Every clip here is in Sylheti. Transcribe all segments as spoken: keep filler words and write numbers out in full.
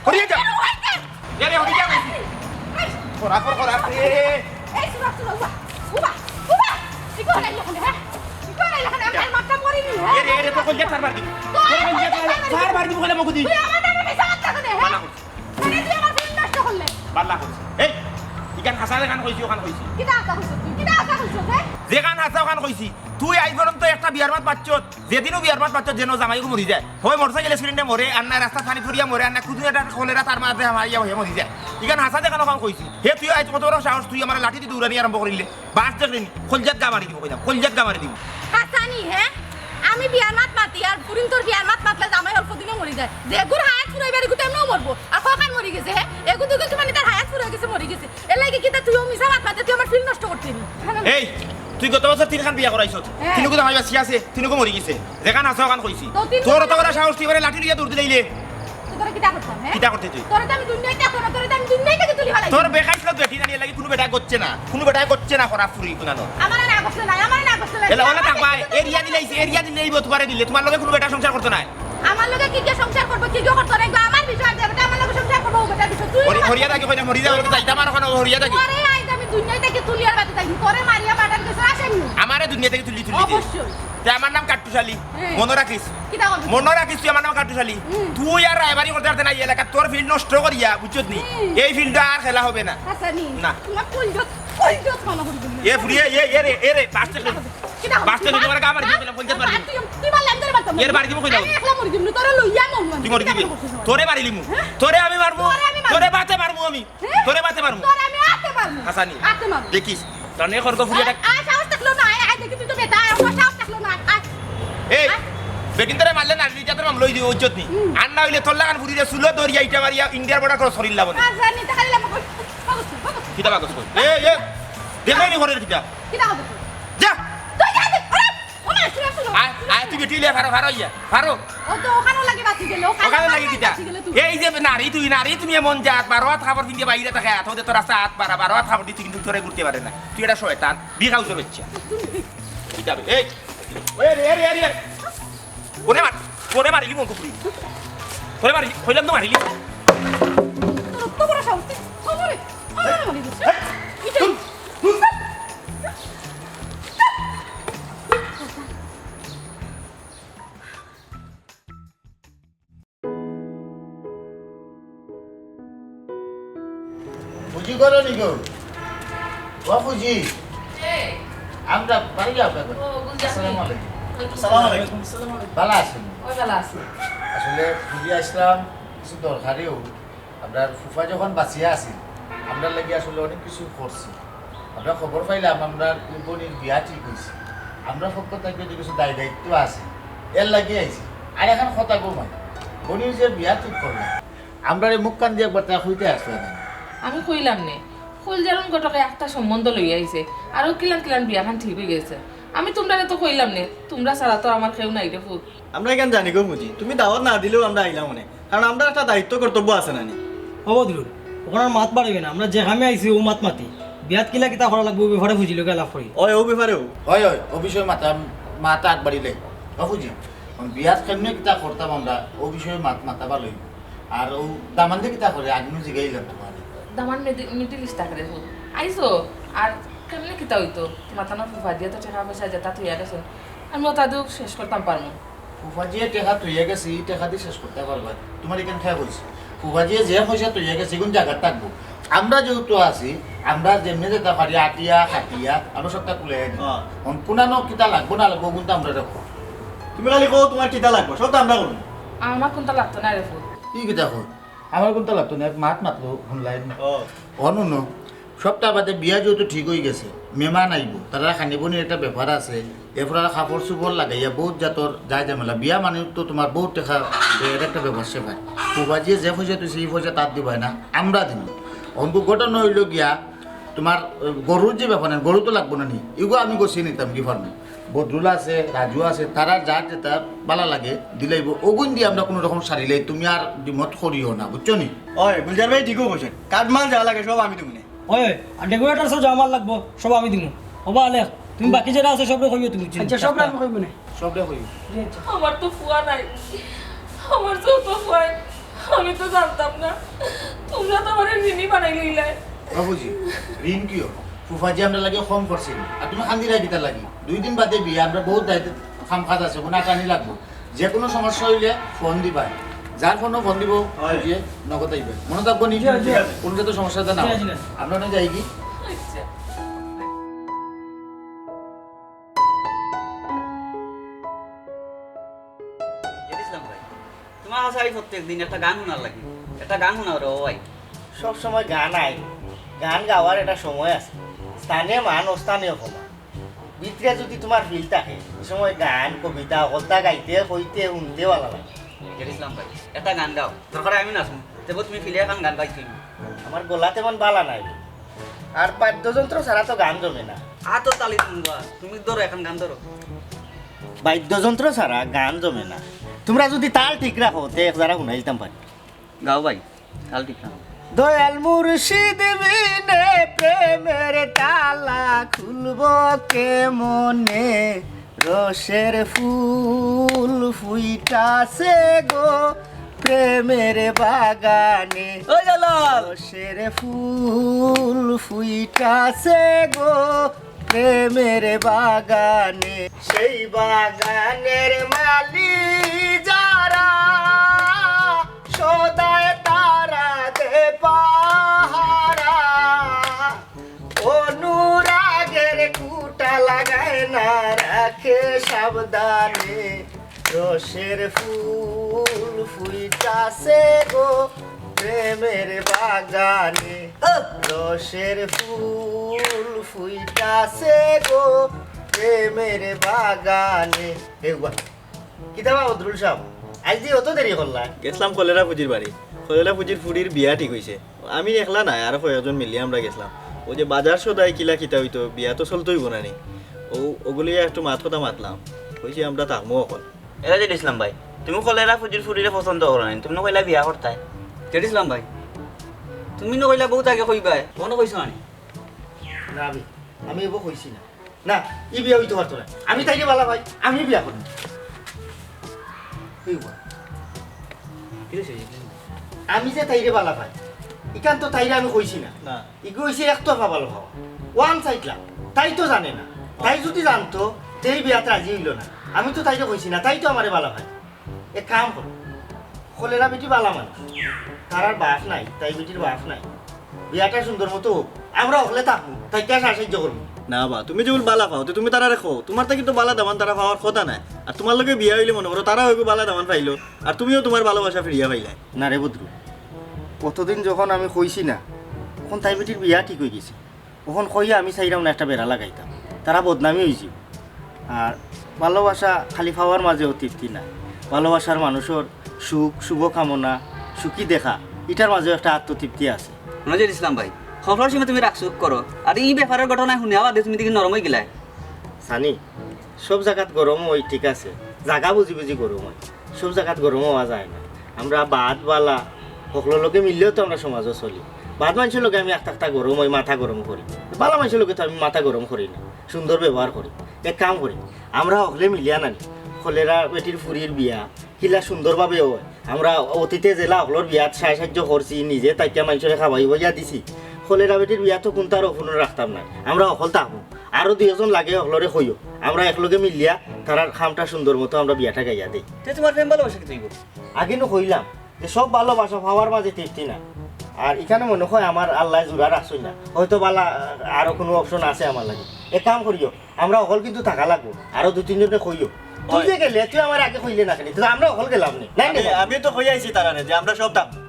হরিয়া যা। এ রে, হরিয়া যা কইছি। খরা, খর, খরা, এ। এই, সুরা, সুরা, উবা, উবা, উবা। কি করে এখানে, হ্যাঁ? কি করে এখানে? আমার মাথা মরে নি, হ্যাঁ? এ রে, এ রে, তোর কলিজা ছাড় মারি দিমু। তোর কলিজা ছাড় মারি দিমু, কইলে মগু দি। তুই আমার নামে মিছা মাত মাতছ কেনে, হ্যাঁ? বালা করছি। হ্যাঁ, তুই আমার ফিল্ম নষ্ট করলে। বালা করছি। এই, ইখান হাছা যেখান কইছি, ওখান কইছি। কিতা হাছা কইছস তুই? কিতা হাছা কইছস, হ্যাঁ? যেখান হাছা ওখান কইছি। তুই আইজ পর্যন্ত একটা বিয়ার মাত মাতছস, যেদিনও বিয়ার মাত মাতছস, যেন জামাইগু মরি যায়। হয় মোটরসাইকেল অ্যাক্সিডেন্টে মরে, আর না রাস্তাত পানিত পড়িয়া মরে, আর না কুনু একটা কলেরা তার মাঝে হামাইয়া হইয়া মরি যায়। ইখান হাছা যেখান ওখান কইছি। হে তুই আইজ কত বড় সাহস, তুই আমারে লাঠি দি দৌড়ানি আরম্ভ করিলে। বাঁশ দেখলে নি, কলিজাত গা মারি দিমু কইলাম, কলিজাত গা মারি দিমু। হাছানি, হ্যাঁ? আমি বিয়ার মাত মাতি, আর ফুরিন্তর বিয়ার মাত মাতলে জামাই অল্প দিনে মরি যায়। যেগুর হায়াত ফুরাইবার, এগু তো এমনেও মরবো। আর কখন মরি গেছে, হ্যাঁ? এগু দুগু কি মানে তার হায়াত ফুরাই গেছে, মরি গেছে। এর লাগি কিতা তুইও মিছা মাত মাতে, তুই আমার ফিল্ম নষ্ট করতে নি। এই, তুই গত বছর তিনখান বিয়া করাইছস। হ্যাঁ। তিনগু জামাই বাঁচিয়া আছে, তিনগু মরি গেছে। যেখান হাছা ওখান কইছি। তো তিন তোর অত বড় সাহস, তুই এবারে লাঠি লইয়া দৌড় দিলাইলে। তো তোরে কিতা করতাম, হ্যাঁ? কিতা করতে তুই? তোরে তো আমি দুনিয়াত থাকতাম না, তোরে তো আমি দুনিয়া থাকি তুলি ফালাই। তোর বেখাইছলত বেটি জানি, এর লাগি কুনু বেটায় গছছে না, কুনু বেটায় গছছে না, খরা ফুরি কুনানো। আমারে না গছলে নাই, আমারে না গছলে নাই। এলা ওলা থাকবায়, এরিয়া দিলাইছে, এরিয়া দিলাইবো, তুমারে দিলে, তুমার লগে কুনু বেটা সংসার করতো নায়। আমার লগে কিগিয়ে সংসার করবো, কিগিয়ে করতো নায়, এগু আমার বিষয়, যে বেটা আমার লগে সংসার করবো, ও বেটার বিষয়। তুই হরি-, আমার হরিয়া থাকি কইলাম, মরি যা, ওরে যাইতাম আর ওখানে হরিয়া থাকি। তোরে আইজ আমি দুনিয়া থাকি তুলিয়ার বাদে তাই, তোরে মারিয়া বাটার গেছে আসেনি। আমারে দুনিয়া থাকি তুলি, তুলি দে। অবশ্যই। তে আমার নাম কাট্টুশালী। হ্যাঁ। মনো রাখিস। কিতা করবি? মনো রাখিস তুই আমার নাম কাট্টুশালী। হুম। তুই আর রায়বারি করতে পারতে না এই এলাকা, তোর ফিল্ড নষ্ট করিয়া, বুঝছত নি? হুম। এই ফিল্ডটা আর খেলা হবে না। আচ্ছা, নি। না। তোমার কই যত, কই যত মনে করি দিবি। এ ফুরিয়ে, এ, এ রে, এ রে, বাঁচতে কিতা করবি? কিতা করবি? বাঁচতে তুই আমার গা মারি দিবি, বলতে পারবি। তুই, তুই মারলে আমি তোরে মারতাম না। এর বাড়ি দিব কইলাম। আমি একলা মরি দিমু, তোরে লইয়া মরমু আমি। তুই মরি দিবি। কিতা করবি? তোরে মারি লিমু। হ্যাঁ? তোরে আমি মারবো। তোরে আমি মারবো। তোরে বাতে মারবো আমি। হ্যাঁ? তোরে বাতে মারমু। তোরে আমি আতে মারমু। হাছানি। আতে মারমু। দেখিস, তনে কর তো ফুরিয়ে ডাক। আয়, আয়, সাহস থাকলো না, আয়, আয়, দেখি তুই তো বেটা, আয়, আমার সাহস থাকলো না, আয়। এই, আয়। বেটিন তোরে মারলে নারী নির্যাতন মামলা অই দিবো, ইজ্জত নি। হুম। আর না অইলে তোর লাখান ফুরিরে চুলো দরিয়া ইটা মারিয়া ইন্ডিয়ার বর্ডার ক্রস করিলাম। আর জানি তো খালি লামা কই, কাগজ কই, কাগজ কই। কিতা কাগজ কই? এই, এই, দেখো নি ঘরের কিতা? কিতা কাগজ কই? যা। তুই যা, তুই, আরে, ও মা, শুনো, শুনো। আয়, আয়, তুই বেটি লিয়া ফারো, ফারো ইয়া, ফারো। ও তো ওখানো লাগি বাঁচি গেল, ওখানো লাগি কিতা? বাঁচি গেল তুই। এই যে নারী তুই, নারী তুমি এমন জাত, বারো আত কাপড় পিন্দিয়া বাইরে থাকে, আত হতে তোর রাস্তা আত বাড়া, বারো আত কাপড় দি তুই কিন্তু তোরে ঘুরতে পারে না। তুই একটা শয়তান, বিগ হাউসের বাচ্চা। কিতা বে? এই, এই রে, এই রে, এই রে। কোনে মার, কোনে মারিলি মন কুকুরি? কোনে মারিলি? কইলাম তো মারিলি। তোর অত বড় সাহস, তুই খবরে, খবরে মারিলি। এই, ইটা ধুর, ধুর। বুঝি করো নি গো? ও বুঝি। এই। আমরা বাড়ি যাও এখন। ও, বুঝি আসসালামু আলাইকুম। ওয়ালাইকুম আসসালামু আলাইকুম। ভালা আছইন? ওই ভালা আছি। আসলে বুঝি আসলাম, কিছু দরকারিও। আমরার ফুফা যখন বাঁচিয়া আছিল, আমরার লাগি আসলে অনেক কিছু করছে। আমরা খবর পাইলাম, আমরার বইনর বিয়া ঠিক অইছে। আমরার পক্ষ থাকি যে কিছু দায় দায়িত্ব আছে, এর লাগি আইছি। আর এখন কথা কম হয়, বইনর যে বিয়া ঠিক করলাম, আমরারে মুখ কান দিয়া একবার তা কইতে আসলে না। আমি কইলাম নে, কইল যেরম ঘটকে একটা সম্বন্ধ লইয়া আইছে, আরো কিলান কিলান বিয়াখান ঠিক অই গেছে। আমি তুমরারে তো কইলাম নে, তুমরা ছাড়া তো আমার কেউ নাই রে পুত। আমরা ইখান জানি গো বুঝি, তুমি দাওয়াত না দিলেও আমরা আইলাম অনে। কারণ আমরার একটা দায়িত্ব কর্তব্য আছে না নি? ও বদরুল, ওখানর মাত বাড়াইবে না, আমরা যে কামে আইছি ও মাত মাতি। বিয়াত কিলা কিতা করা লাগবো ও ব্যাপারে বুঝিল গেলা করি। ওই, ও ব্যাপারেও? ওই, ওই, ও বিষয়ে মাতা, মাতা আগবাড়িলে। ও বুঝি, এখন বিয়াত কেমনে কিতা করতাম আমরা, ও বিষয়ে মাত মাতা ভালোই। আর ও দামান্দে কিতা করে, আগে নু জিগাইলাম তোমার। দামান মিডি-, মিডিল ইস্ট থাকে রে পুত। আইছো, আর কেমনে কিতা অইতো? তোমার তানোর ফুফাজিয়ে তো টেকা পয়সা যেতা থইয়া গেছইন, আমি ওতা দিও শেষ করতাম পারমু। ফুফাজিয়ে টেকা থইয়া গেছে, ই টেকা দি শেষ করতায় পারবায়? তোমার ইখান কে কইছে? ফুফাজিয়ে যে পয়সা থইয়া গেছে, ইগুন জাগাত থাকবো। আমরা যেহেতু আছি, আমরা যেমনে যেতা পারি, আটিয়া, খাটিয়া, আমরা সবতা কুলাইয়া দিমু। হ্যাঁ। অন কুনানো কিতা লাগবো না লাগবো, অগুন তো আমরারে কও। তুমি খালি কও তোমার কিতা লাগবো, সবতা আমরা করমু। আমার কুনতা লাগতো না রে পুত। ই কিতা কও? আমার কুনতা লাগতো না, এক মাত মাতলো, হুনলায় নি? ও। অন হুনো, সবতা বাদে বিয়া যেহেতু ঠিক অই গেছে, মেমান আইবো, তারার খানি বনির একটা ব্যাপার আছে, এরপর আর কাপড় চোপড় লাগাইয়া বউত জাতর যায় ঝামেলা। বিয়া মানে তো তোমার বউত টেকা, এর একটা ব্যাপার স্যাপার। ফুফাজিয়ে যে পয়সা থইছে, ই পয়সা তার দিবায় না, আমরা দিমু। অখন ঘটনা অইলো গিয়া, তোমার, এ, গরুর যে ব্যাপার না, গরু তো লাগবো না নি, ইগু আমি গছিয়া নিতাম গি ফার্মে। বদরুল আছে, রাজু আছে, তারার যার যেতা ভালা লাগে দিলাইবো, অগুন দি আমরা কুনু রকম সারিলাই, তুমি আর দ্বিমত করিও না, বুঝছো নি? ওই, গুলজার ভাই ঠিকউ কইছইন, কাঠমাল যা লাগে সব আমি দিমু নে। ওই, ওই, আর ডেকোরেটর সব যা মাল লাগবো, সব আমি দিমু। ওবা আলেক, তুমি বাকি যেরা আছে সবরে কইও তুমি, বুঝছো নি? আচ্ছা, সবরে আমি কইমু নে। সবরে কইও। জি, আচ্ছা। আমার তো ফুয়া নাই, আমার যত ফুয়া, আমি তো জানতাম না, তুমরা তো আমারে ঋণী বানাই লইলায়। বাবুজি, ঋণ কিও? ফুফাজি আমরার লাগি কম করছইন। আর তুমি কান্দিরায় কিতার লাগি? দুই দিন বাদে বিয়া, আমরা বউত দায়িত্ব কাম কাজ আছে, কুনু আটানি লাগবো। যে কুনু সমস্যা অইলে ফোন দিবা। যার ফোনো ফোন দিবো, অয়। যে নগদ আইবো। মনো থাকবো নি? জি, জি। কুনু যাতে সমস্যা না অয়। জি, জি। আমরা অনে যাইগি। আচ্ছা। ইসলাম ভাই, তুমার কাছে আই প্রত্যেক দিন একটা গান হুনার লাগি। একটা গান হুনাও রে ভাই। সব সময় গান আই, গান গাওয়ার একটা সময় আছে। স্থানে মান, অস্থানে অপমান। ভিতরে যুদি তুমার feel থাকে, ই সময় গান, কবিতা, হকলতা গাইতে, কইতে, হুনতে ভালা লাগে। ইসলাম ভাই, একটা গান গাও। দরকার অয় আমি নাচমু। তেবো তুমি feel-এ একখান গান গাইছো নি। আমার গলা তেমন ভালা নাই। আর বাদ্যযন্ত্র ছাড়া তো গান জমে না। আ তো তালি তুমরা, তুমি ধরো একখান গান ধরো। বাদ্যযন্ত্র ছাড়া গান জমে না। তুমরা যুদি তাল ঠিক রাখো, তে এক যারা হুনাই দিতাম পারি। গাও ভাই, তাল ঠিক রাখো। দয়াল মুর্শিদ বিনে প্রেমের তালা খুলবো কেমনে? রসের ফুল ফুইটাছে গো প্রেমের বাগানে। ওই জালাল! রসের ফুল ফুইটাছে গো প্রেমের বাগানে। সেই বাগানের মালি যারা, সদায় তারা দে পাহারা। অনুরাগের খুঁটা লাগায় না, রাখে সাবধানে। রসের ফুল ফুইতাছে গো প্রেমের বাগানে। ও! রসের ফুল ফুইতাছে গো প্রেমের বাগানে। এ ওয়া। কিতা বা বদরুল সাব, আইজ দি অত দেরি করলা? গেছলাম কলেরা ফুজির বাড়ি। কলেরা ফুজির ফুড়ির বিয়া ঠিক অইছে। আমি একলা নায়, আরো কয়েকজন মিলিয়া আমরা গেছলাম। অউ যে বাজার সদাই কিলা কিতা অইতো, বিয়া তো চলতে অইবো না নি? অউ, অগুলিয়া একটু মাত কথা মাতলাম। কইছি আমরা থাকমু অখন। এরা জেড ইসলাম ভাই, তুমি কলেরা ফুজির ফুড়িরে পছন্দ করো না নি, তুমি নু কইলা বিয়া করতায়। জেড ইসলাম ভাই, তুমি নু কইলা বউত আগে কইবায়, মনো কইছো না নি? না, আমি, আমি এবো কইছি না। না, ই বিয়া অইতো পারতো না। আমি তাইরে ভালা পাই, আমি বিয়া করমু। এই ওয়া। আমি যে তাইরে ভালা পাই, ইখান তো তাইরে আমি কইছি না। না। ইগু অইছে একতরফা ভালা পাওয়া। One side love। তাই তো জানে না। তাই যুদি জানতো, তে ই বিয়াত রাজি অইলো না। আমি তো তাইরে কইছি না, তাই তো আমারে ভালা পায়। এক কাম করো, কলেরা বেটি ভালা মানুষ, তারার বাপ নাই, তাই বেটির বাপ নাই, বিয়াটা সুন্দর মতো অউক, আমরা অকলে থাকমু, তাইক্কা সাহায্য করমু। না বা, তুমি যেগুন ভালা পাও, তে তুমি তারারে কও, তুমার থাকি তো ভালা দামান তারা পাওয়ার কথা নায়। আর তুমার লগে বিয়া অইলে মনো করো, তারাও এগু ভালা দামান পাইলো, আর তুমিও তুমার ভালোবাসা ফিরিয়া পাইলায়। না রে বদরু, অতদিন যখন আমি কইছি না, অখন তাই বেটির বিয়া ঠিক অইগেছে। অখন কইয়া আমি চাইরাম না একটা বেড়া লাগাইতাম, তারা বদনামি অইছে। আর ভালোবাসা খালি পাওয়ার মাঝেও তৃপ্তি না, ভালোবাসার মানুষর সুখ, শুভকামনা, সুখী দেখা, ইটার মাঝেও একটা আত্মতৃপ্তি আছে। নজির ইসলাম ভাই, খবর সময় তুমি রাগ চুপ করো, আর ই ব্যাপারের ঘটনা হুনিয়া বাদে তুমি দেখি নরম অইগেলায়। সানি, সব জাগাত গরম অয়, ঠিক আছে, জাগা বুঝি বুঝি গরম অয়, সব জাগাত গরম অওয়া যায় না। আমরা বাদ বালা হকলর লগে মিললেও তো আমরা সমাজো চলি। বাদ মানষর লগে আমি আখতা আখতা গরম অই, মাথা গরম করি, বালা মানষর লগে তো আমি মাথা গরম করি না, সুন্দর ব্যবহার করি। এক কাম করি, আমরা হকলে মিলিয়া নানি, কলেরা বেটির ফুড়ির বিয়া কিলা সুন্দরভাবে অয়। আমরা অতীতে যেলা হকলর বিয়াত সাহায্য করছি, নিজে থাকিয়া মানষরে খাওয়াইয়া দিছি, কলেরা বেটির বিয়াত তো কুনতার অপূর্ণ রাখতাম নায়, আমরা হকল থাকমু। আরো দুই একজন লাগে হকলরে কইও, আমরা একলগে মিলিয়া তারার কামটা সুন্দর মতো আমরা বিয়াটা গাইয়া দেই। তে তুমার প্রেম ভালোবাসা কিতা অইবো? আগে নু কইলাম যে সব ভালোবাসা পাওয়ার মাঝে তৃপ্তি না। আর ইখানো মনো অয় আমার আল্লায় জুড়া রাখছইন না, হয়তো বালা আরো কুনু option আছে আমার লাগি। এক কাম করিও, আমরা হকল কিন্তু থাকা লাগবো, আরো দুই তিনজনরে কইও। তুই অয়। যে গেলে, তুই আমারে আগে কইলে না কেনে? তে আমরা হকল গেলাম নে। নাই আমি, নে? আমি তো কই আইছি তারারে যে আমরা সব থাকমু।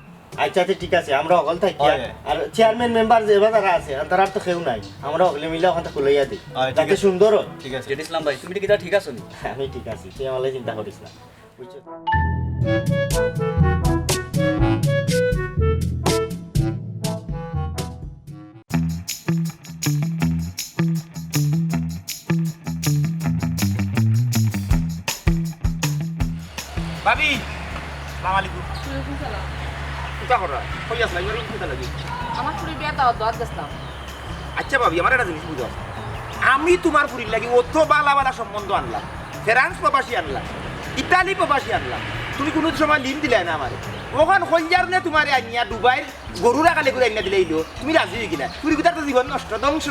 আচ্ছা, আচ্ছা, ঠিক আছে, আমরা হকল থাকি। অয়, অয়। আর চেয়ারম্যান মেম্বার যেবা যারা আছে, আর তারার তো কেউ নাই, আমরা হকলে মিলে অখানতা কুলাইয়া দেই, অয়, ঠিক যাতে আছে। সুন্দর অয়। ঠিক আছে। জেড ইসলাম ভাই, তুমি কিতা ঠিক আছো নি? আমি ঠিক আছি, তুই আমার লাগি চিন্তা করিস না, বুঝছো? ভাবি, সালাম আলাইকুম। ওয়ালাইকুম সালাম। কিতা কররা? কই আছলা? ইবার কিতা লাগি? আমার ফুড়ির বিয়ার দাওয়াত দেওয়াত গেছলাম। আচ্ছা ভাবি, আমার একটা জিনিস বুঝাও। আমি তুমার ফুড়ির লাগি অত বালা বালা সম্বন্ধ আনলাম, ফ্রান্স প্রবাসী আনলাম, ইতালি প্রবাসী আনলাম, তুমি কুনু সময় ঋণ দিলায় না আমারে। অখন কইলজার নে তুমারে আনিয়া দুবাইর গরু রাখালে করে আনিয়া দিলাইলো, তুমি রাজি অইগেলায়। ফুড়িগুতার তো জীবন নষ্ট, ধ্বংস।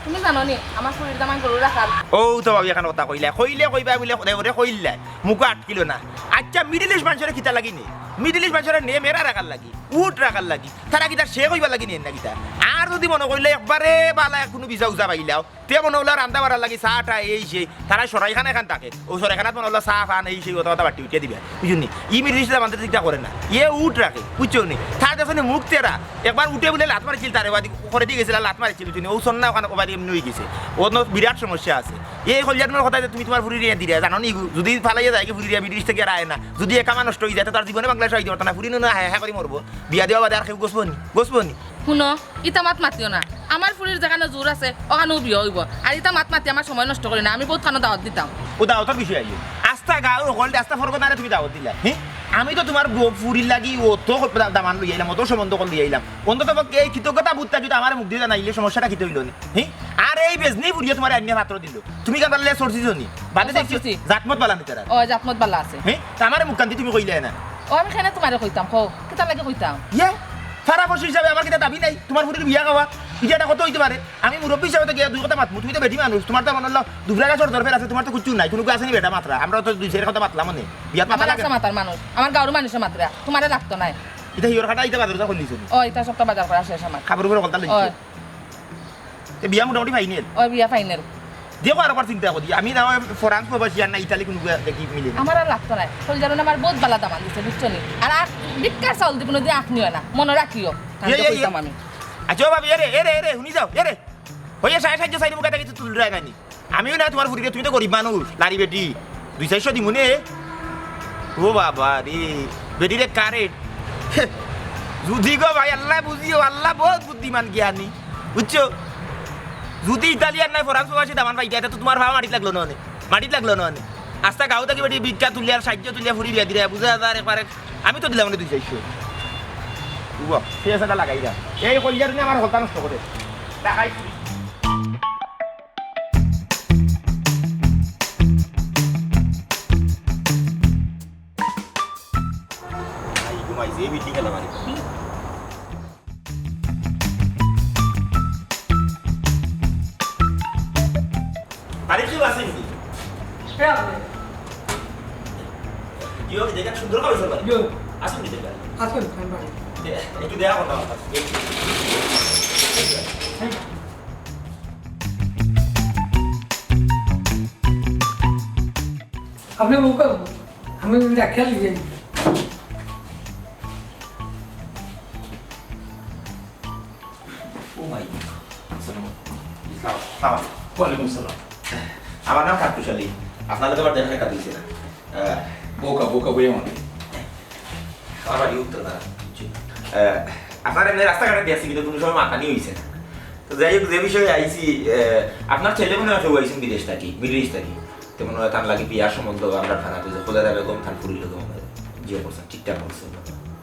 তুমি জানো নি, আমার ফুড়ির দামান গরু রাখাল। অউ তো ভাবি, একখান কথা কইলায়, কইলে কইবায় বুলে, ওরে কইলায়, মুখো আটকিলো না। আইচ্ছা, Middle East মানষরে কিতার লাগি নে? Middle East মানষরে নে মেরা রাখার লাগি, উট রাখার লাগি। তারা কিতা সে কইবার লাগি নে না কিতা? আর যুদি মনো করিলে একবারে বালা কুনু ভিসা উজা পাইলাও, তে মনো অইলো রান্দা বাড়ার লাগি চা টা এই সেই, তারা সরাইখানা এখান থাকে, অউ সরাইখানাত মনো অইলো চা পান এই সেই কথা কথা বাটি উঠিয়া দিবা, বুঝছনি? ই Middle East মানষে চিন্তা করে না, ইয়ে উট রাখে, বুঝছো নি? তার দেখছো নি মুখ তেরা, একবার উটে বুলে লাত মারিছিল, তারে বাদি করে দি গেছিল, লাত মারিছিল, বুঝছো নি? অউ সন্না ওখান ওবাদি এমনে অইগেছে, অউ তো বিরাট সমস্যা আছে। এই কইলজার নুনর কথা যে তুমি তুমার ফুড়িরে দিয়া দিরায়, জানো নি? যুদি ফালাইয়া যায় গি ফুড়িরে, Middle East থাকি আর আয় না, যুদি একামা নষ্ট অইযায়, তে তার জীবনে বাংলাদেশ আইতে পারতো না, ফুড়ি নুনা হায় হায় করি মরবো, বিয়া দেওয়া বাদে আর কেউ গছবো নি, গছবো নি? হুনো, ইতা মাত মাতিও না। আমার ফুড়ির যেখানো জুর আছে, ওখানো বিয়া অইবো। আর ইতা মাত মাতি আমার সময় নষ্ট করিও না। আমি বউত খানো দাওয়াত দিতাম। অউ দাওয়াতর বিষয় আইলো। আস্তা গাঁওর হকলরে, আস্তা ফরগনারে তুমি দাওয়াত দিলায়, হি? আমি তো তুমার বউ ফুড়ির লাগি অত দামান লইয়া আইলাম, অত সম্বন্ধ করি লইয়া আইলাম। অন্তত পক্ষে এই কৃতজ্ঞতা বুঝতা যুদি আমারে মুখদি জানাইলে সমস্যাটা কিতা অইলো নি? হি? আর এই বেজনি ফুড়িয়ে তুমারে আনিয়া পাত্র দিলো। তুমি কেন পারলে সরছি জনি? বাদে দেখছি জাতমত বালা নি তারা। ও, জাতমত বালা আছে। হি? তা আমারে মুখখান দি তুমি কইলায় না। ও, আমি কেনে তুমারে কইতাম, কও, কিতার লাগি কইতাম? ইয়ে, ফাড়া-পড়শি হিসাবে আমার কিতা দাবি নাই? তুমার ফুড়ির বিয়া খাওয়া, ইটা একটা কথা অইতে পারে? আমি মুরব্বি হিসাবে তো গিয়া দুই কথা মাতমু, তুমি তো বেটি মানুষ, তুমার তো মনো অইলো দুবরা গাছর দরফের আছে, তুমার তো কিচ্ছু নাই, কুনু গু আছে নি বেটা মাতরা? আমরা তো দুই চাইর কথা মাতলাম অনে, বিয়াত মাতা আমার লাগে আছে না। মাতার মানুষ, আমার গাঁওর মানুষে মাতরা, তুমারে লাগতো নায়। ইটা হিওর কাটা, ইটা বাজার করিলিছো নি? ও, ইটা সবটা বাজার করা শেষ আমার। কাপড় উপরে কলতা লইছো? ও। তে বিয়া মোটামুটি ফাইনাল? ও, বিয়া ফাইনাল। দেখো, আরোবার চিন্তা করি। আমি না হয় ফরান্স প্রবাসী আর না ইতালি কুনু গু দেখি মিলে না। আমার আর লাগতো নায়। কইলজার নুনে আমার বউত বালা দামান দিছে, বুঝছো নি? আর আখ, ভিক্ষার চাউল দি কুনুদিন আখ নিও না। মনো রাখিও। ইয়ে, ইয়ে, ইয়ে। কইতাম আমি। আইচ্ছা, ও ভাবি, এরে, এরে, এরে, হুনি যাও, এরে। অইয়া সাড়ে সাতশো চাইর মুখা থাকি তো তুলরায় না নি। আমিও না তুমার ফুড়িরে, তুমি তো গরিব মানুষ, লারি বেটি। দুই চাইরশো দিমু নে। ও বাবা রে, বেটিরে কারেন্ট। যুদি গো ভাই, আল্লায় বুঝিও, আল্লা বউত বুদ্ধিমান জ্ঞানী, বুঝছো? যুদি ইতালিয়ান নায় ফরান্স প্রবাসী দামান পাইতায়, তে তো তুমার পাও মাটিত লাগলো না অনে, মাটিত লাগলো না অনে। আস্তা গাঁও থাকি বেটি ভিক্ষা তুলিয়া আর সাইয্য তুলিয়া ফুড়ি বিয়া দিরায়, বুঝা যার একবারে। আমি তো দিলাম অনে দুই চাইরশো। বুঝো, সে আছে, তা লাগাই দা। এই কইলজার নুনে আমার হকলতা নষ্ট করে। লাগাই। আই, ঘুমাইছে, এই বিল্ডিং গেল বাড়ি। বাড়িত কেউ আছে নি? কে আছে? ইয়ো, দেখেন সুন্দর করে সব বাড়ি। ইয়ো। আসুন নি দেখেন। আসুন, আমি বাড়ি। দে-, একটু দেখা করতাম আপনার সাথে। আপনি মুখ, আমি রাখিয়া লিখে। ও মাই গড। আসসালামু আলাইকুম। ইসলাম, সালাম। ওয়ালাইকুম সালাম। আমার নাম কার্তুশ আলী। আপনার লগে আমার দেখা সাক্ষাৎ অইছে না। আহ, বোকা, বোকা বইয়া মনে। আমার বাড়ি উত্তর পাড়া। আহ, আপনার এমনি রাস্তাঘাটে দেখছি, কিন্তু কুনু সময় মাতানি অইছে না। তো যাই হোক, যে বিষয়ে আইছি, আহ, আপনার ছেলে মনে হয় কেউ আইছেন বিদেশ থাকি, মিডল ইস্ট থাকি। তে মনে হয় তার লাগি বিয়ার সম্বন্ধ আমরা ফাড়াত যে খোলেরা বেগম তার ফুড়ির লগে মনে হয় বিয়া করছেন, ঠিকঠাক করছেন।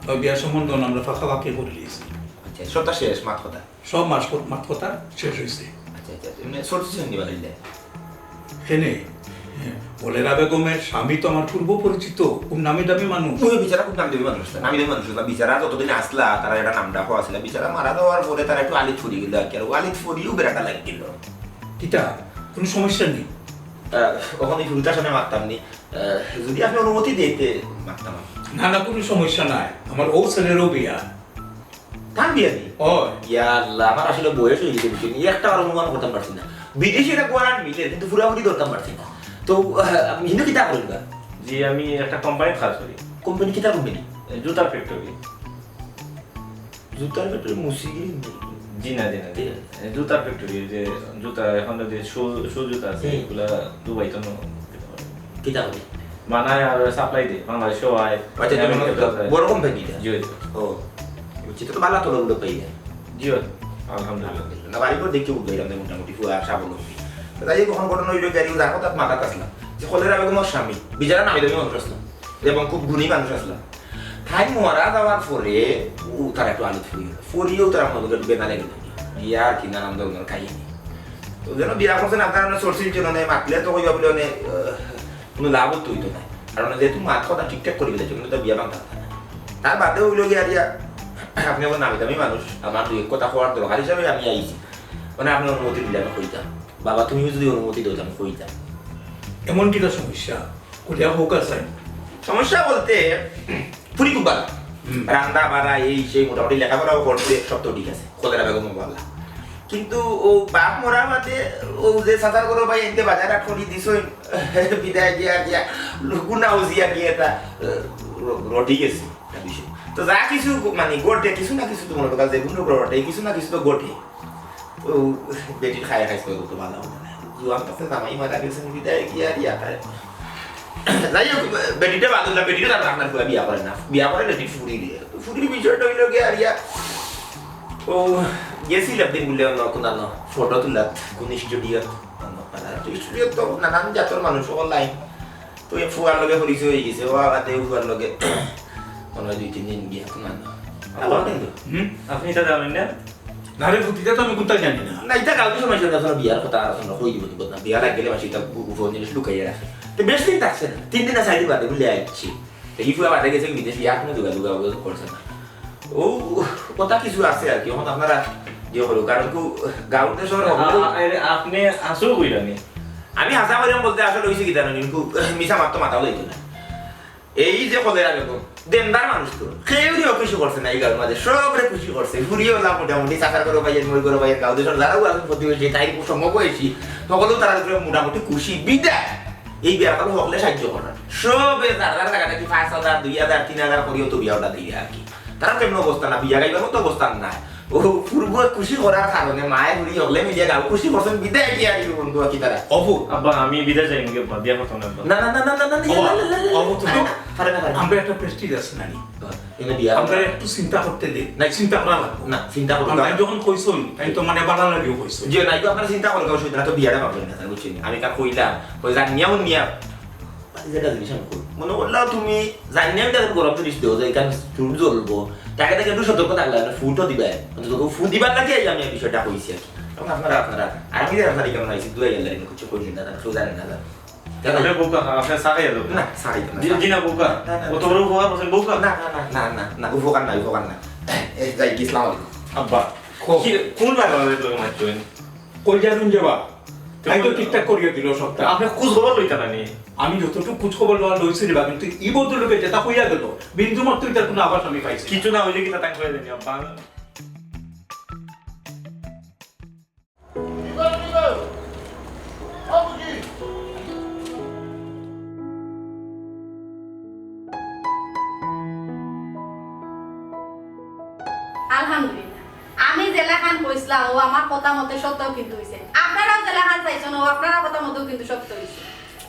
ওই বিয়ার সম্বন্ধ আমরা ফাঁকাফাঁকি করি লিয়েছি। আচ্ছা, সবটা শেষ, মাত কথা। সব মাস-, মাত কথা শেষ অইছে। আচ্ছা, আচ্ছা, এমনি সরছি সঙ্গী বানাইলে? কেনে? খোলেরা বেগমের স্বামী তো আমার পূর্ব পরিচিত, খুব নামি দামি মানুষ। ওই বিচারা খুব নামি দামি মানুষ, নামি দামি মানুষ। বিচারা যতদিন আসলা, তারা একটা নাম ডাকও আসলা। বিচারা মারা যাওয়ার পরে তারা একটু আলিত ফুরি গেল আর কি। আর ও আলিত ফুরিও বেড়াটা লাগি গেল। কিতা? কোনো সমস্যা নেই? আহ, ওখানে ফুলটার সামনে মারতাম নি। আহ, যদি আপনি অনুমতি দিতে মারতাম আর কি। না, না, কোনো সমস্যা নাই। আমার ও ছেলেরও বিয়া। তান বিয়া নি? ও। ইয়া আল্লাহ, আমার আসলে বয়স হয়ে গেছে, বুঝছেন? এই একটা বার অনুমান করতাম পারছি না। বিদেশি একটা গোয়ারান মিলে, কিন্তু পুরাপুরি ধরতাম পারছি না। তো, আহ, আপনি হিন্দু কিতা করেন বা? জি, আমি একটা কোম্পানিত কাজ করি। কোম্পানি কিতা কোম্পানি? এ, জুতার ফ্যাক্টরি। জুতার ফ্যাক্টরি মুসিগিরি? জি না, জি না, জি না। এ, জুতার ফ্যাক্টরি, যে জুতা, এখন যে শু, শু জুতা আছে, হুম। এগুলা দুবাই তো ন-, কিতা করে? বানায় আর সাপ্লাই দেয়, বাংলাদেশেও আয়, আচ্ছা, যেমন আমেরিকাতেও জুতা, যায়। বড় কোম্পানি এটা? জি, জি। ও, বুঝছি, তো ভালো তো লোক পাই না। জি, আলহামদুলিল্লাহ। না, বাড়ি করে দেখতে উঠবে, এরকম মোটামুটি পুরা স্বাবলম্বী। তো যাই হোক, এখন ঘটনা হইলো, গাড়ি যার কথা মাথাত আসলাম, যে খোলেরা বেগম ওর স্বামী, বিচারা নামি দামি মানুষ আসলাম, এবং খুব গুণী মানুষ আসলাম। তাই মারা যাওয়ার পরে ও তারা একটু আলিত ফুরি গেল। ফুরিয়েও তারা মনে করলো বেনা লেগে থাকে। বিয়া আর কি নানান ধরনের কাহিনী। তো যেন বিয়া করছেন আপনারা, মানে, সরসির জন্য নেই, মাতলে তো কইবা বলে, মানে, আহ, কোনো লাভ তো হইতো না। কারণ যেহেতু মাত কথা ঠিকঠাক করে গেলে, সেখানে তো বিয়া ভাঙতে পারত না। তার বাদে অইলো গিয়া আর ইয়া, আপনে অখন নামি দামি মানুষ, আমার দুই এক কথা কওয়ার দরকার হিসাবে আমি আইছি। মানে, আপনে অনুমতি দিলে আমি কইতাম। বাবা, তুমিও যদি অনুমতি দেও, আমি কইতাম। এমন কিতা সমস্যা? খুলিয়া কউক্কা চাই। সমস্যা বলতে, ফুরি খুব ভালা। হুম। রান্দা বাড়া, এই সেই, মোটামুটি লেখাপড়াও করছে, সব তো ঠিক আছে। কলেরা বেগম ভালা। কিন্তু অউ বাপ মরার বাদে অউ যে চাচার ঘরর ভাই এনকে বাজার হাট করি দিছইন, বিদায় দিয়া দিয়া, গুনা উজিয়া দিয়া এটা, আহ, র-, রটি গেছে একটা বিষয়। তো যা কিছু মানে ঘটে, কিছু না কিছু তো মনে কথা যে গুণ ঘটে, কিছু না কিছু তো ঘটে। অউ বেটির খায় খাইছে তো ভালা অইলো না। জুয়ান কাছে জামাই মারা গেছে, বিদায় গিয়া দিয়া তাই। যাই হোক, বেটিটা বাদ দিলাম, বেটিটা তার আপনার পুয়া বিয়া করে না। বিয়া করে বেটির ফুরি দিয়ে। ফুরির বিষয়টা অইলো গিয়া আর ইয়া, অউ গেছিল একদিন বুলে অন্য কোন আনো ফটো তুলাত, কোন স্টুডিওত, অন্য পাড়ার। তো স্টুডিওত তো নানান জাতর মানুষ, অকল লাইন। তো এই ফুয়ার লগে পরিচয় অই গেছে, অউ আবার দেউ ফুয়ার লগে মনে অয় দুই তিন দিন গিয়া কোন আনো। আবার কিন্তু হুম? আপনি এটা জানেন না? না রে, ফুতিটা তো আমি কুনতা জানি না। না, ইটা কালকে সময় ছিল, আসলে বিয়ার কথা আর আসলে কই দিব, দিব না। বিয়া লাগলে মাসে ইটা গো-, গোপন জিনিস লুকাইয়া রাখে। তো বেশ দিন থাকছে না, তিন দিন না চার দিন বাদে বুলে আইছি। তো এই ফুয়া বাদে গেছে বিদেশ, বিয়ার কোনো যোগাযোগ যোগাযোগ করছে না। অউ কথা কিছু আছে আর কি, অখন আপনারা যে হলো, কারণ কেউ গাঁও দেশর হকলে আ-, আ-, আরে, আপনি আসল কইরা নি? আমি হাছা কইরাম বলতে আসলে অইছে কিতা না, কিন্তু মিছা মাত তো মাতাও যাইতো না। এই যে কলেরা বেগম, দেনদার মানুষ তো, কেউরে অখুশি করছে না এই গাঁওর মাঝে, সবরে খুশি করছে। ফুরিও লাভ মোটামুটি, চাচার ঘরর ভাইয়াইন, মোর ঘরর ভাইয়াইন, গাঁও দেশর যারাও আছইন প্রতিবেশী, তাইর সমবয়সী, হকলেউ তারার উপরে মোটামুটি খুশি। বিদায় এই বিয়ার কারণে হকলে সাহায্য করার, সবে যার যার জাগা থাকি পাঁচ হাজার, দুই হাজার, তিন হাজার করিও তো বিয়া অটা দিরা আর কি। তারা তেমন অবস্থা না, বিয়া গাইবার মতো অবস্থা না। ও পূর্ব খুশি করার কারণে মায়ে ফুরি হকলে মিলিয়া গাঁও খুশি করছইন, বিদায় দিয়া দিল বন্ধু আর কি তারা। অপু। আব্বা, আমি বিদায় যাই মুখে বাদ দিয়া কথা না, আব্বা। না, না, না, না, না, না, না, অপু, না, না, না, অপু, তুমি না, না, পারে না, পারে না। আমরা একটা প্রেস্টিজ আছে নানি। হ্যাঁ, এনে বিয়া আমরা করবো। একটু চিন্তা করতে দে। না, চিন্তা করা লাগবো। না, চিন্তা করতে কারণ তাই হবে। যখন কইছইন, তাই তো মানে বাড়া লাগিও কইছইন। জি, নাই তো আপনারা চিন্তা করলে অসুবিধা না, তো বিয়াটা পারবেন না, তাহলে বুঝছেন? আমি কার কইলাম, ওই জানিয়া উনিয়া যেটা জিনিস আমি কই। মনে করলাম তুমি জানি আমি তাদের গরম জিনিস দেও যে এখানে চুল জ্বলবো। তাকে তাকে একটু সতর্ক থাকলে না, ফুটও দিবা। অন্তত ফু দিবার লাগে এই আমি এই বিষয়টা কইছি আর কি। এখন আপনারা, আপনারা, আর আমি যে আপনারা কেমন আইছি, দুই গেলে আমি কিছু কইছি না, তারা কেউ জানে না, জানে। জানো? আপনি বউকা, আপনি চা খাইয়া যাবেন। না, চা খাইতাম না, জি, চা। জি না বউকা। না, না, অত না। বড় উপকার করছেন, বউকা। না, না, না, না, না, না, উপকার নাই, উপকার নাই। এই যাই, কি, আসসালামু আলাইকুম। আব্বা, কো? কি, কোন ব্যাপারে তোকে মারছেন? কই যাবেন যাবা? তাই তো ঠিকঠাক করিয়া দিল সবটা। আপনি খোঁজ খবর লইতা না নি? আমি যতটুকু খোঁজ খবর লওয়া লইছি রে বা, কিন্তু ই ভদ্রলোকে যেটা কইয়া গেল, বিন্দু মাত্র এটার কোনো আভাস আমি পাইছি না। কিছু না হইলে কি তা তাই কইয়া দেন, আব্বা? আলহামদুলিল্লাহ। আমি যেলাখান কইছিলাম, ও আমার কথা মতে সত্য কিন্তু হইছে। আপনারাও যেলাখান চাইছেন, ও আপনারা কথা মতেও কিন্তু সত্য হইছে।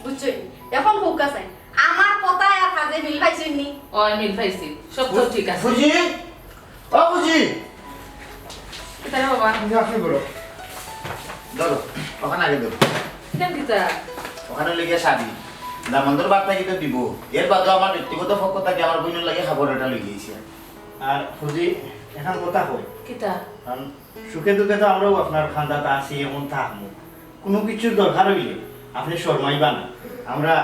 বুঝছেন? এখন কউক্কা চাই, আমার কথা আর কাজে মিল পাইছেন নি? ও, মিল পাইছি, সত্য ঠিক আছে। ফুজি, ও ফুজি। কিতা রে বাবা? তুমি আসলে বলো। ধরো, ওখানে আগে দেবো। কিতা কিতা? ওখানে লেগে শাড়ি। দামান্দর বার্তা কিন্তু দিব। এর বাদেও আমার ব্যক্তিগত পক্ষ থেকে আমার বইনের লাগে খবর এটা লিখে দিয়েছি। আর ফুজি, এখন কথা কই। কিতা? কারণ সুখে দুঃখে তো আমরাও আপনার খান্দাত আছি, এখন থাকবো। কোনো কিছুর দরকার হইলে আপনি শর্মাইবা না, আমরা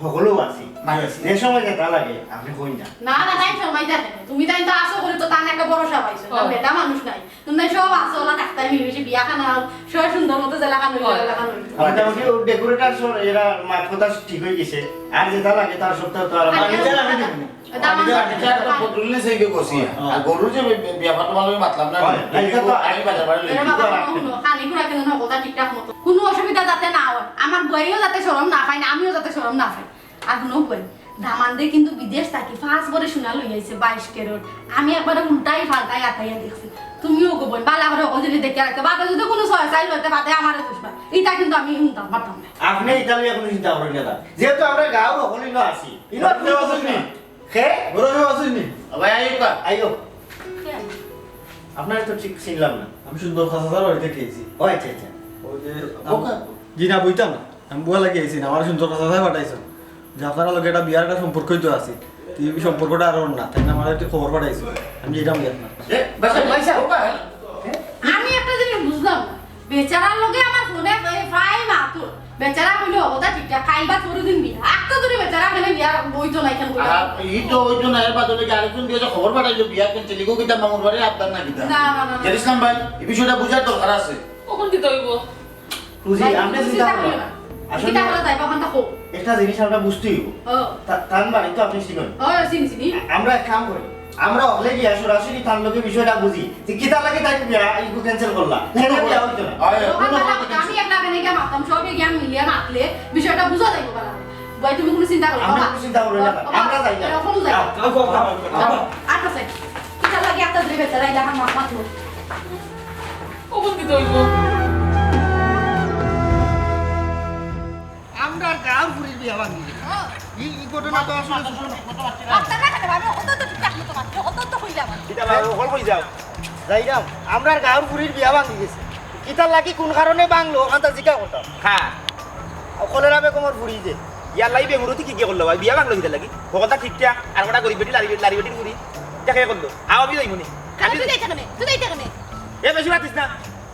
সকলেও আছি। ঠিক আছে। যে সময় যেটা লাগে আপনি কইন না। না, না, তাই শর্মাইতা কেনে? তুমি তাইন তো আছো করি তো তান একটা ভরসা পাইছো। না, ও। বেটা মানুষ নাই। তুমি তাই সব আছো, ওলা ডাক্তার মিলে মিশে বিয়া খানা, সব সুন্দর মতো যেলাখান হইলো, ও। যেলাখান হইলো। মোটামুটি ও ডেকোরেটর সব এরা মাত কথা ঠিক হয়ে গেছে। আর যেটা লাগে তার সবটা তো আর আমি জানি না। দাম আমি তো আছে। আমি তো একটা বদলুল নিছে কি করছি। হ্যাঁ। আর গরুর যে ব্য-, ব্যাপারটা ভালো মাতলাম না। হ্যাঁ, আমি এটা তো আমি বাজার বাড়ি এরা লইছি। বাবা কোনো হুনো, খানি খুড়া কিন্তু না কথা ঠিকঠাক মতো। কোনো অসুবিধা যাতে না হয়, আমার বইও যাতে শরম না পায় না, আমিও যাতে শরম না পাই। আর হুনো বই, দামান্দে কিন্তু বিদেশ থাকি পাঁচ ভরি সোনা লই আইছে, বাইশ ক্যারেট। আমি একবারে উল্টাই পাল্টাই আতাইয়া দেখছি। তুমিও গো বই, বালা করে ওকে যদি দেখে রাখতে, বাদে যদি কোনো ছয় চাইল হইতে বাদে আমারে দুষবা। এটা কিন্তু আমি শুনতাম পারতাম না। আপনি ইতালি এখন চিন্তা করেন না। যেহেতু আমরা গাঁও হকলিনো আছি, ইনো আপনি বড় হওয়া উচিত নি। হে? বড় হওয়া উচিত নি। ভাই, আইও কা? আইও। কেন? আপনারে তো ঠিক চিনলাম না। আমি সুন্দর খাসা স্যার বাড়িতে খেয়েছি। ও আচ্ছা, আচ্ছা। ওই যে ও কা? জি না, বইতাম না। আমি বুয়া লাগি আইছি না, আমার সুন্দর খাসা স্যার পাঠাইছেন। যে আপনারা লগে একটা বিয়ার একটা সম্পর্কই তো আছে। তো এই সম্পর্কটা আর ওর না, তাই না? আমার একটু খবর পাঠাইছে। আমি যেতাম বিয়ার না। এ, বাসা, বাসা, ও কা? আমি একটা জিনিস বুঝলাম না। বেচারার লগে আমার ফোনে প্রায় মাতুর। বেচারা কইলো, "কথা ঠিক না, কাইল বাদ পরদিন বিয়া।" আত্তা ধরি বেচারা কেনে বিয়া অইতো না, কেনে কইলো? আর ই তো অইতো না, এর বাদে কি আরেকজন বিয়া যে খবর পাঠাইলো, বিয়া cancel, ইগু কিতা মামুর বাড়ির আবদার না কিতা? না, না, না, না। জেড ইসলাম ভাই, এই বিষয়টা বুঝার দরকার আছে। অখন কিতা অইবো? বুঝি, ভাই, আপনি তুমি চিন্তা চিন্তা করবেন করিও না। না। আসলে কিতা করা যায়, বাবা, তা কও। একটা জিনিস আমরা বুঝতে অইবো। ও। তা-, তান বাড়ি তো আপনি চিনেন। ও, চিনি, চিনি। আমরা এক কাম করি, আমরা অকলে গিয়া সরাসরি তান লগে বিষয়টা বুঝি যে কিতার লাগি তাই বিয়া ইগু cancel করলা। কেনে বিয়া অইতো না? অয়, অয়, কোনো কথা, আমি একলা কেনে গিয়া মাততাম, সবে গিয়া মিলিয়া মাতলে বিষয়টা বুঝা যাইবো বালা। ভাই, তুমি কোনো চিন্তা করো না, আপনি বাবা। কোনো চিন্তা করবেন না, বাবা, আমরা যাই না। এরকম যাই। আও, আও, আও, আও, আও। আচ্ছা, স্যার। কিতার লাগি আত্তা ধরি বেচারা, ইলা আমার মাত মাতলো। অখন কিতা অইবো? আমরার গাঁওর ফুরির বিয়া ভাঙ্গি গেছে। ই, ই ঘটনা তো আসলে ছোট না। আপনারা কেন ভাবে? অত তো ঠিকঠাক মতো মাতছে, অত তো কইলাম। কিতা ভাই, অকল কই যাও? যাইরাম, আমরার গাঁওর ফুরির বিয়া ভাঙ্গি গেছে। কিতার লাগি, কোন কারণে ভাঙলো, অখানতা জিকা করতাম। হ্যাঁ। কলেরা বেগমর ফুরি যে। ইয়ার লাগি বেমুরতি কি গিয়া করলো ভাই? বিয়া ভাঙলো কিতার লাগি? হকলতা ঠিকঠাক, আর কটা গরিব বেটি লারি, লারি বেটির ফুরি। ইতা কে করলো? আও, আমি যাইমুনে। আমি তুই যাইতে কেনে? তুই যাইতে কেনে? এ, বেশি মাতিস না।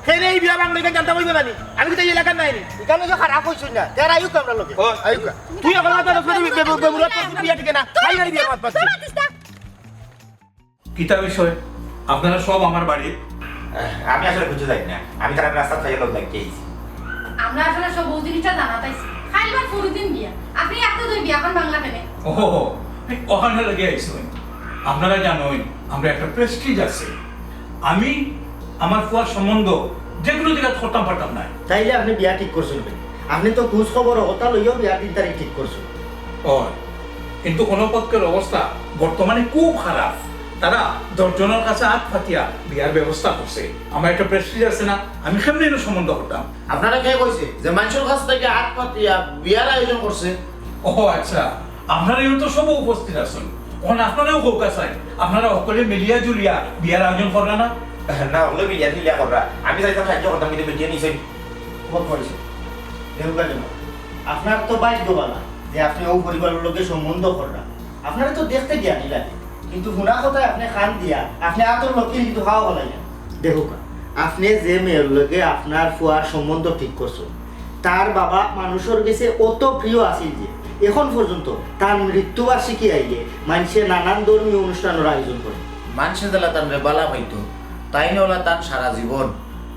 হে রে, এই বিয়া ভাঙলো, ইখান জানতাম অইবো না নি? আমি কিতা এই এলাকার নায় নি? ইখান যে খারাপ অইছে না, তে আইউক আমরার লগে। ও, আইউক। তুই অখন তো বে-, বে-, বে-, বেমুরত করছিস বিয়া ঠিক না? খাই না নি বিয়ার মাত মাতছিস। কিতা বিষয়? আপনারা সব আমার বাড়িত? আহ, আমি আসলে কিছু জানি না। আমি তারার রাস্তাত পাইয়া লগে লাগি আইছি। আমরা আসলে সব অউ জিনিসটা জানাত আইছি। কাইল বাদ পরদিন বিয়া। আপনি আত্তা ধরি বিয়াখান ভাঙলা কেনে? ওহো, অখানর লাগি আইছইন। আপনারা জানইন, আমরার একটা prestige আছে। আমি আমার ফুয়ার সম্বন্ধ যে কুনু জাগাত করতাম পারতাম নায়। তাইলে আপনি বিয়া ঠিক করছইন কেনে? আপনি তো খোঁজ খবর অতা লইয়াউ বিয়ার দিন তারিখ ঠিক করছইন। অয়, কিন্তু কুনু পক্ষর অবস্থা বর্তমানে খুব খারাপ। তারা দশ জনর কাছে আত পাতিয়া বিয়ার ব্যবস্থা করছে। আমার একটা prestige আছে না, আমি কেমনে ইনো সম্বন্ধ করতাম? আপনারে কে কইছে যে মানষর কাছ থাকি আত পাতিয়া বিয়ার আয়োজন করছে? ও আচ্ছা, আপনারা ইনো তো সব উপস্থিত আছইন, অখন আপনারাও কউক্কা চাই, আপনারা হকলে মিলিয়া জুলিয়া বিয়ার আয়োজন কররা না? না, হকলে মিলিয়া জুলিয়া কররা, আমি চাইতাম সাহায্য করতাম, কিন্তু মিটিয়ে নিছেন। খবর পড়ছে। দেখুক্কা, আপনার তো ভাগ্য ভালা যে আপনি অউ পরিবারর লগে সম্বন্ধ কররা। আপনারে তো দেখতে জ্ঞানী লাগে, কিন্তু হুনা কথায় আপনি কান দিয়া আপনি আতর লক্ষ্মী কিন্তু খাওয়া হলাই না। দেখুক্কা, আপনি যে মেয়ের লগে আপনার ফুয়ার সম্বন্ধ ঠিক করছইন, তার বাবা মানুষর গেছে অত প্রিয় আছিল যে অখন পর্যন্ত তার মৃত্যুবার্ষিকী আইলে মানষে নানান ধর্মীয় অনুষ্ঠানর আয়োজন করে। মানষে যেলা তানরে বালা পাইতো, তাইন অলা তান সারা জীবন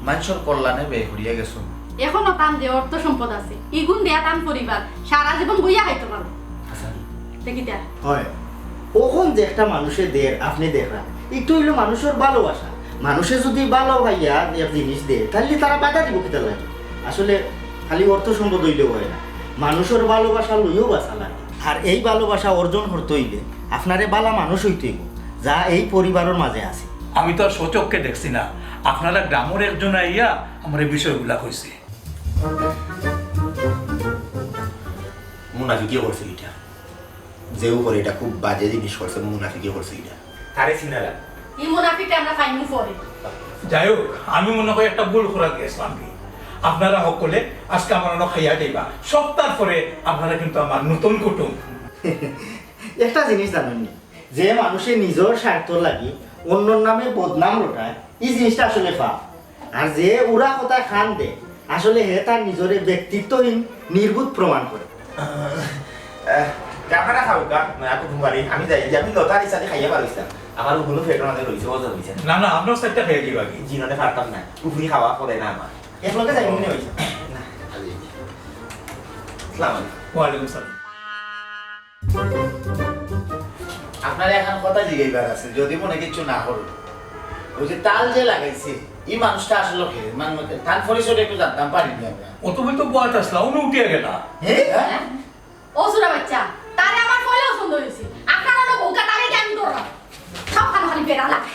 মানষর কল্যাণে ব্যয় করিয়া গেছইন। অখনো তান যে অর্থ সম্পদ আছে, ইগুন দিয়া তান পরিবার সারা জীবন বইয়া খাইতো পারবো। আচ্ছা। দেখি তা। অয়, অখন যে একটা মানষে দের, আপনি দেখরা, ইটা অইলো মানষর ভালোবাসা। মানষে যুদি ভালা পাইয়া এক জিনিস দে, তাইলে তারা বাধা দিবো কিতার লাগি? আসলে খালি অর্থ সম্পদ অইলেউ অয় না, মানষর ভালোবাসা লইয়াউ বাঁচা লাগে। আর এই ভালোবাসা অর্জন করতে অইলে আপনারে বালা মানুষ অইতে অইবো, যা এই পরিবারর মাঝে আছে। আমি তো আর স্বচক্ষে দেখছি না, আপনারা গ্রামর একজন আইয়া আমারে বিষয়গুলা কইছে। মুনাফিকি করছে ইটা। যেউ করে ইটা খুব বাজে জিনিস করছে, মুনাফিকি করছে ইটা। তারে চিনারা। ই মুনাফিকরে আমরা পাইমু পরে। যাই হোক, আমি মনে করি একটা ভুল করাত গেছিলাম কি। আপনারা হকলে আজকে আমার অনো খাইয়া যাইবা। সপ্তাহ পরে আপনারা কিন্তু আমার নতুন কুটুম। একটা জিনিস জানইন নি, যে মানষে নিজর স্বার্থর লাগি অন্যর নামে বদনাম রটায়, ই জিনিসটা আসলে পাপ। আর যে উড়া কথায় কান দে, আসলে হে তার নিজরে ব্যক্তিত্বহীন, নির্বোধ প্রমাণ করে। আহ, আহ, আপনারা খাউক্কা, না, কুটুম বাড়ি, আমি যাই, যে আমি লতার ইসালে খাইয়া পারইছি না। আমার অগুলো পেটর মাঝে রইছে, ওজন অইছে না। না, না, আমরাও চাইরটা খাইয়া যাইবা কি? জি, নাইলে পারতাম না। কুফরি খাওয়া পড়ে না আমার। একলগে যাইমু নি অইছে? না, খালি। আসসালামু আলাইকুম। ওয়ালাইকুম সালাম। আপনারে একখান কথা জিগাইবার আছে, যুদি মনে কিচ্ছু না করইন। অউ যে তাল যে লাগাইছে, ই মানুষটা আসলে কে? মানে, তান পরিচয়টা একটু জানতাম পারি নি আমরা? অউ তো বইন তো বওয়াত আছলা, অনো উঠিয়া গেলা। হ্যাঁ? হ্যাঁ? ও সুরা বাচ্চা, তারে আমার পয়লা পছন্দ অইছে। আপনার অনো বউকা তারে জ্ঞান ধরা। সব খানো খালি বেড়া লাগে।